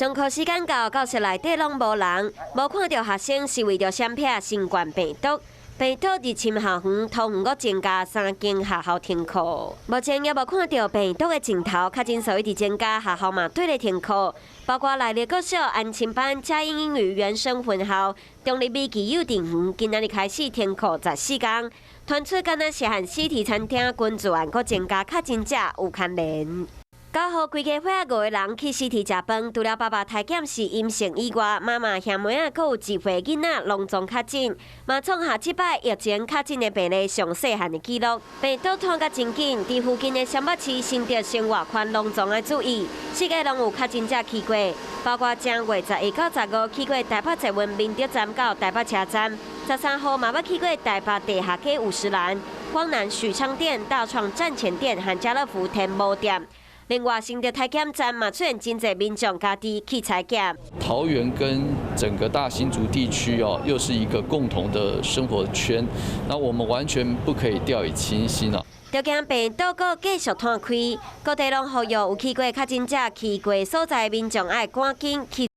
上課時間到，教室內底攏無人，無看著學生是為著閃避新冠病毒。病毒入侵校園，桃園閣增加三間學校停課。目前猶無看著病毒的症頭，確診數一直增加，學校嘛綴咧停課，包括內壢國小安親班、嘉義英語原生分校、中壢美琪幼稚園，今仔日開始停課14工。傳出敢若是和死體餐廳群聚案閣增加確診者有牽連。9號，規家伙仔五個人去死體食飯，除了爸爸篩檢是陰性以外，媽媽兄妹仔閣有1歲囡仔攏總確診，嘛創下這擺疫情確診的病例上細漢的紀錄。病毒傳甲真緊，佇附近的雙北市新竹生活圈攏總愛注意，四界攏有確診者去過，包括正月11到15去過台北捷運民德站到台北車站，13號嘛捌去過台北地下街五十嵐、荒南許昌店、大創站前店和家樂福天母店。另外，新竹採檢站嘛出現真濟民眾家己去採檢。桃園跟整個大新竹地區哦，又是一個共同的生活圈，那我們完全不可以掉以輕心啊。著驚病毒閣繼續湠開，各地攏呼籲有去過確診者去過所在民眾愛趕緊去。